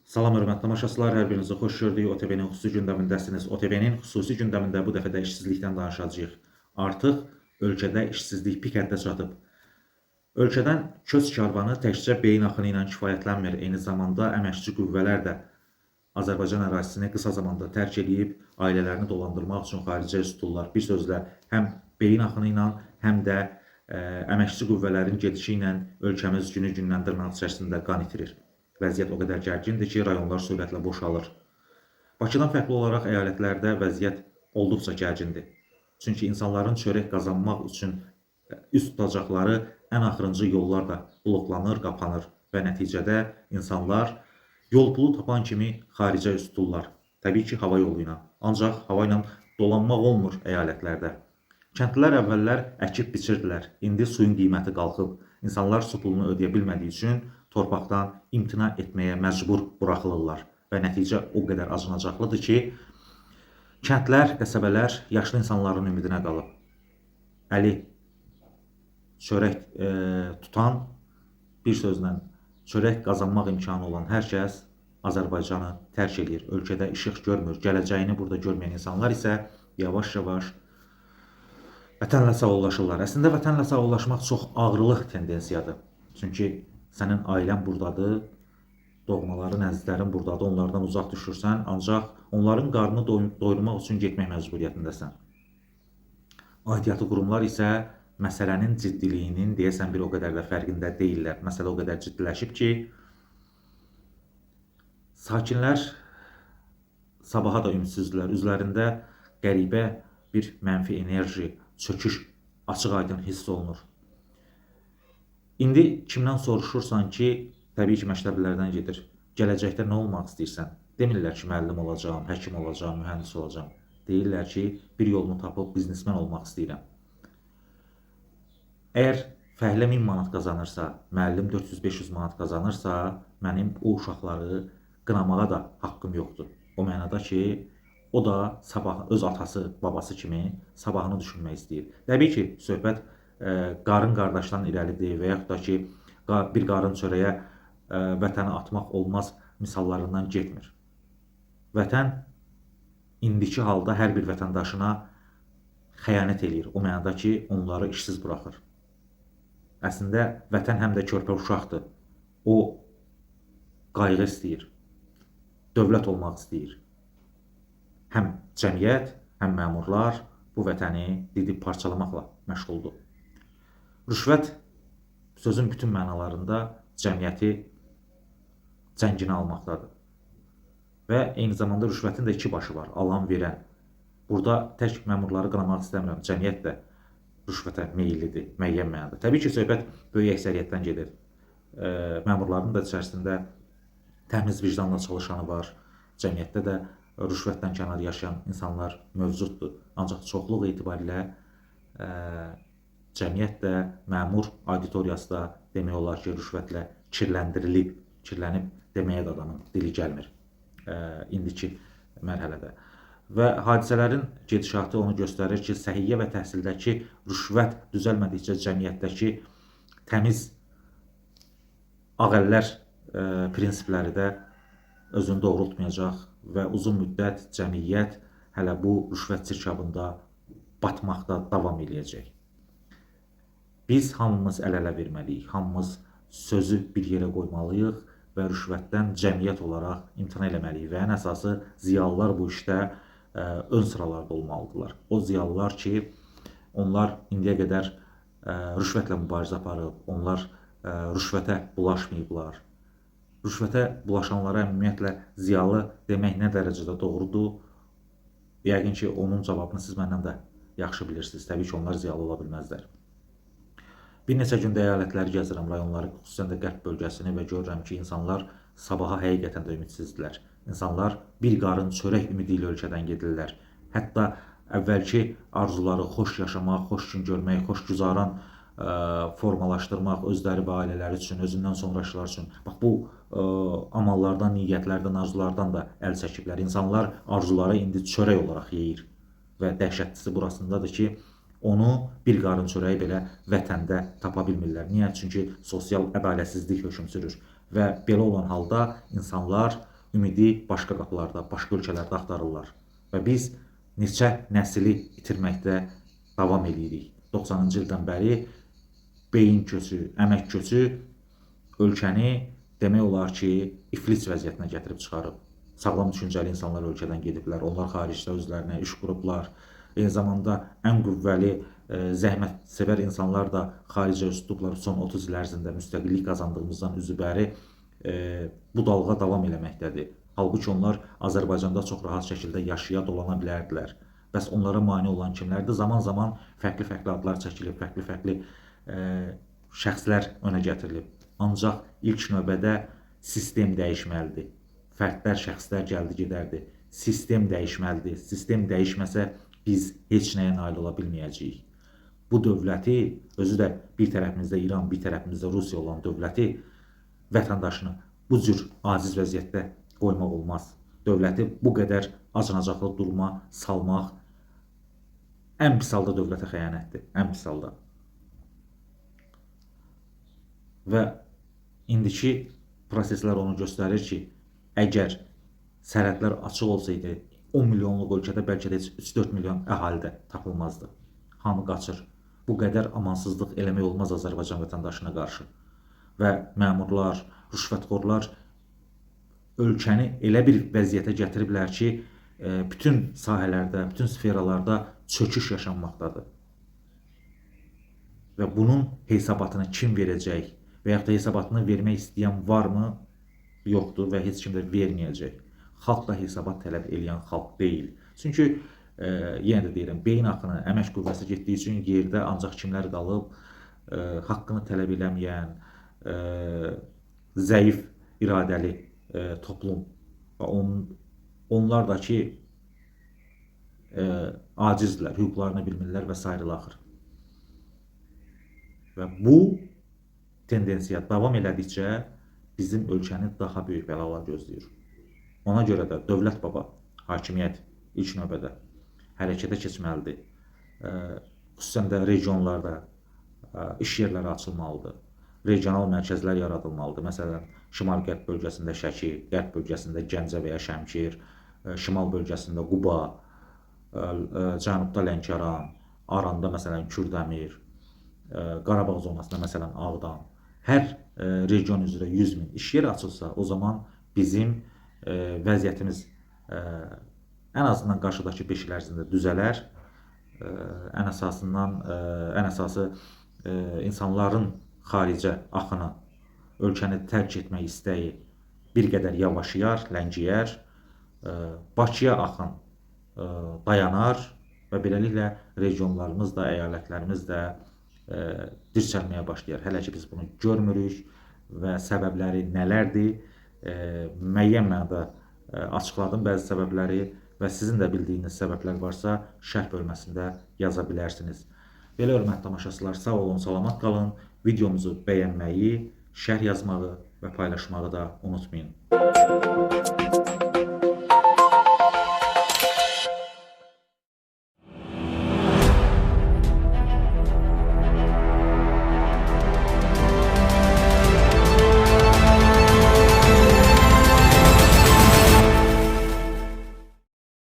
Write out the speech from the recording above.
Salam hörmətli tamaşaçılar, hər birinizi xoş gördük. OTV-nin xüsusi gündəmindəsiniz. OTV-nin xüsusi gündəmində bu dəfə də işsizlikdən danışacağıq. Artıq ölkədə işsizlik pik həddə çatıb. Ölkədən köç karvanı təkcə beyin axını ilə kifayətlənmir. Eyni zamanda əməkçi qüvvələr də Azərbaycan ərazisini qısa zamanda tərk edib, ailələrini dolandırmaq üçün xaricə üz tuturlar. Bir sözlə, həm beyin axını ilə, həm də əməkçi qüvvələrin gedişi ilə ölkəmiz günü-gündən dırnaq içərisində qan itirir. Vəziyyət o qədər gərgindir ki, rayonlar sürətlə boşalır. Bakıdan fərqli olaraq əyalətlərdə vəziyyət olduqca gərgindir. Çünki insanların çörək qazanmaq üçün üz tutacaqları ən axırıncı yollar da bloklanır, qapanır və nəticədə insanlar yol pulu tapan kimi xaricə üz tuturlar. Təbii ki, hava yolu ilə. Ancaq hava ilə dolanmaq olmur əyalətlərdə. Kəndlilər əvvəllər əkib biçirdilər. İndi suyun qiyməti qalxıb. İnsanlar su pulunu ödəyə bilmədiyi üçün torpaqdan imtina etməyə məcbur buraxılırlar və nəticə o qədər acınacaqlıdır ki, kəndlər, qəsəbələr yaşlı insanların ümidinə qalıb. Əli çörək tutan, bir sözlə çörək qazanmaq imkanı olan hər kəs Azərbaycanı tərk eləyir. Ölkədə işıq görmür, gələcəyini burada görməyən insanlar isə yavaş-yavaş vətənlə sağollaşırlar. Əslində vətənlə sağollaşmaq çox ağrılı tendensiyadır. Çünki sənin ailən buradadır, doğmaların, əzizlərin buradadır, onlardan uzaq düşürsən, ancaq onların qarnını doyurmaq üçün getmək məcburiyyətindəsən. Aidiyyatı qurumlar isə məsələnin ciddiliyinin deyəsən bir o qədər də fərqində deyillər. Məsələ o qədər ciddiləşib ki, sakinlər sabaha da ümidsizdirlər. Üzlərində qəribə bir mənfi enerji, çöküş açıq-aydın hiss olunur. İndi kimdən soruşursan ki, təbii ki, məktəblilərdən gedir. Gələcəkdə nə olmaq istəyirsən? Demirlər ki, müəllim olacağam, həkim olacağam, mühəndis olacağam. Deyirlər ki, bir yolunu tapıb biznesmen olmaq istəyirəm. Əgər fəhlə 1000 manat qazanırsa, müəllim 400-500 manat qazanırsa, mənim o uşaqları qınamağa da haqqım yoxdur. O mənada ki, o da sabah öz atası, babası kimi sabahını düşünmək istəyir. Təbii ki, söhbət qarın qardaşdan irəlidir və yaxud da ki, bir qarın çörəyə vətəni atmaq olmaz misallarından getmir. Vətən indiki halda hər bir vətəndaşına xəyanət eləyir. O mənada ki, onları işsiz buraxır. Əslində, vətən həm də körpə uşaqdır. O, qayğı istəyir, dövlət olmaq istəyir. Həm cəmiyyət, həm məmurlar bu vətəni didib parçalamaqla məşğuldur. Rüşvət sözün bütün mənalarında cəmiyyəti cənginə almaqdadır. Və eyni zamanda rüşvətin də iki başı var, alan, verən. Burada tək məmurları qınamaq istəmirəm, cəmiyyət də rüşvətə meyillidir müəyyən mənada. Təbii ki, söhbət böyük əksəriyyətdən gedir. Məmurların da içərisində təmiz vicdanla çalışanı var, cəmiyyətdə də rüşvətdən kənar yaşayan insanlar mövcuddur. Ancaq çoxluq etibarilə cəmiyyət də, məmur auditoriyası da demək olar ki, rüşvətlə kirləndirilib, kirlənib deməyə də adamın dili gəlmir indiki mərhələdə. Və hadisələrin gedişatı onu göstərir ki, səhiyyə və təhsildəki rüşvət düzəlmədikcə cəmiyyətdəki təmiz ağ əllər prinsipləri də özünü doğrultmayacaq və uzun müddət cəmiyyət hələ bu rüşvət çirkabında batmaqda davam eləyəcək. Biz hamımız əl-ələ verməliyik, hamımız sözü bir yerə qoymalıyıq və rüşvətdən cəmiyyət olaraq imtina eləməliyik və ən əsası ziyalılar bu işdə ön sıralarda olmalıdırlar. O ziyalılar ki, onlar indiyə qədər rüşvətlə mübarizə aparıb, onlar rüşvətə bulaşmayıblar. Rüşvətə bulaşanlara ümumiyyətlə ziyalı demək nə dərəcədə doğrudur? Yəqin ki, onun cavabını siz məndən də yaxşı bilirsiniz. Təbii ki, onlar ziyalı ola bilməzlər. Bir neçə gündə əyalətləri gəzirəm, rayonları, xüsusən də qərb bölgəsini və görürəm ki, insanlar sabaha həqiqətən də ümidsizdirlər. İnsanlar bir qarın çörək ümidi ilə ölkədən gedirlər. Hətta əvvəlki arzuları xoş yaşamaq, xoş gün görmək, xoş güzaran formalaşdırmaq özləri və ailələri üçün, özündən sonrakılar üçün. Bax, bu amallardan, niyyətlərdən, arzulardan da əl çəkiblər. İnsanlar arzuları indi çörək olaraq yeyir və dəhşətlisi burasındadır ki, onu bir qarın çörəyi belə vətəndə tapa bilmirlər. Niyə? Çünki sosial ədalətsizlik hökm sürür və belə olan halda insanlar Ümidi başqa qapılarda, başqa ölkələrdə axtarırlar. Və biz neçə nəsli itirməkdə davam eləyirik. 90-cı ildən bəri beyin köçü, əmək köçü ölkəni demək olar ki, iflic vəziyyətinə gətirib çıxarıb. Sağlam düşüncəli insanlar ölkədən gediblər. Onlar xaricdə özlərinə iş qurublar. Eyni zamanda ən qüvvəli, zəhmətsevər insanlar da xaricə üz tutublar. Son 30 il ərzində müstəqillik qazandığımızdan üzü bəri bu dalğa davam eləməkdədir. Halbuki onlar Azərbaycanda çox rahat şəkildə yaşaya, dolana bilərdilər. Bəs onlara mane olan kimlərdir? Zaman-zaman fərqli-fərqli adlar çəkilib, fərqli-fərqli şəxslər önə gətirilib. Ancaq ilk növbədə sistem dəyişməlidir. Fərdlər, şəxslər gəldi gedərdi. Sistem dəyişməlidir. Sistem dəyişməsə biz heç nəyə nail ola bilməyəcəyik. Bu dövləti, özü də bir tərəfimizdə İran, bir tərəfimizdə Rusiya olan dövləti vətəndaşını bu cür aciz vəziyyətdə qoymaq olmaz. Dövləti bu qədər acınacaqlı duruma salmaq ən pis halda dövlətə xəyanətdir. Ən pis halda. Və indiki proseslər onu göstərir ki, əgər sərhədlər açıq olsaydı, 10 milyonluq ölkədə bəlkə də heç 3-4 milyon əhali də tapılmazdı. Hamı qaçır. Bu qədər amansızlıq eləmək olmaz Azərbaycan vətəndaşına qarşı. Və məmurlar, rüşvətxorlar ölkəni elə bir vəziyyətə gətiriblər ki, bütün sahələrdə, bütün sferalarda çöküş yaşanmaqdadır. Və bunun hesabatını kim verəcək və yaxud da hesabatını vermək istəyən varmı? Yoxdur və heç kim də verməyəcək. Xalq da hesabat tələb eləyən xalq deyil. Çünki yenə də deyirəm, beyin axını, əmək qüvvəsi getdiyi üçün yerdə ancaq kimlər qalıb, haqqını tələb eləməyən, zəif iradəli toplum və onlar da ki acizdirlər, hüquqlarını bilmirlər və sair ilə axır. Və bu tendensiya davam elədikcə bizim ölkəni daha böyük bəlalar gözləyir. Ona görə də dövlət baba, hakimiyyət ilk növbədə hərəkətə keçməlidir. Xüsusən də regionlarda iş yerləri açılmalıdır. Regional mərkəzlər yaradılmalıdır. Məsələn, şimal-qərb bölgəsində Şəki, qərb bölgəsində Gəncə və ya Şəmkir, şimal bölgəsində Quba, cənubda Lənkəran, Aranda məsələn Kürdəmir, Qarabağ zonasında məsələn Ağdam. Hər region üzrə 100 min iş yeri açılsa, o zaman bizim vəziyyətimiz ən azından qarşıdakı 5 il ərzində düzələr. Ən əsası insanların xaricə axını, ölkəni tərk etmək istəyi bir qədər yavaşlayar, ləngiyər, Bakıya axın dayanar və beləliklə regionlarımız da, əyalətlərimiz də dirçəlməyə başlayar. Hələ ki biz bunu görmürük və səbəbləri nələrdir? Müəyyən mənada açıqladım bəzi səbəbləri və sizin də bildiyiniz səbəblər varsa şərh bölməsində yaza bilərsiniz. Belə hörmətli tamaşaçılar, sağ olun, salamat qalın. Videomuzu bəyənməyi, şərh yazmağı və paylaşmağı da unutmayın.